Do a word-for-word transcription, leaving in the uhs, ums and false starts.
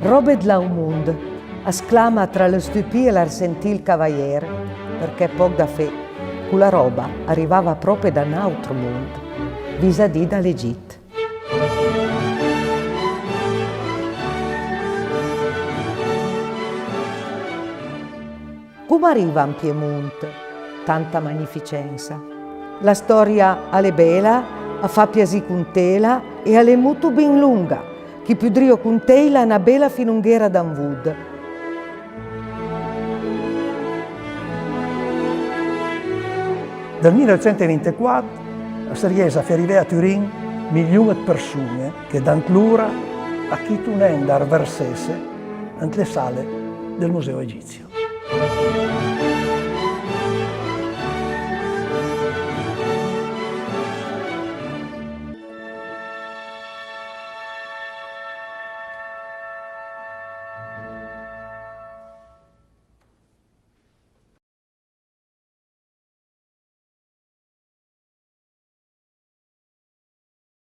Ròbe dl'àut mond, a sclama tra lë stupì e l'arsentì ël cavajér, përchè pòch da fé, cola ròba a rivava pròpe da n'àutr mond, visadì da l'Egit. Com a riva an Piemont tanta magnificensa? La stòria a l'é bela, a fa piasì contela e a l'é motobin longa, ch'i podrìo conteila na bela filonghera d'an vòd. Dël mila eutsent e vintequat a së rièis a fé rivé a Turin milion ëd përson-e che dant lora a chito nen da arvërsesse ant le sale dël Museo Egizio.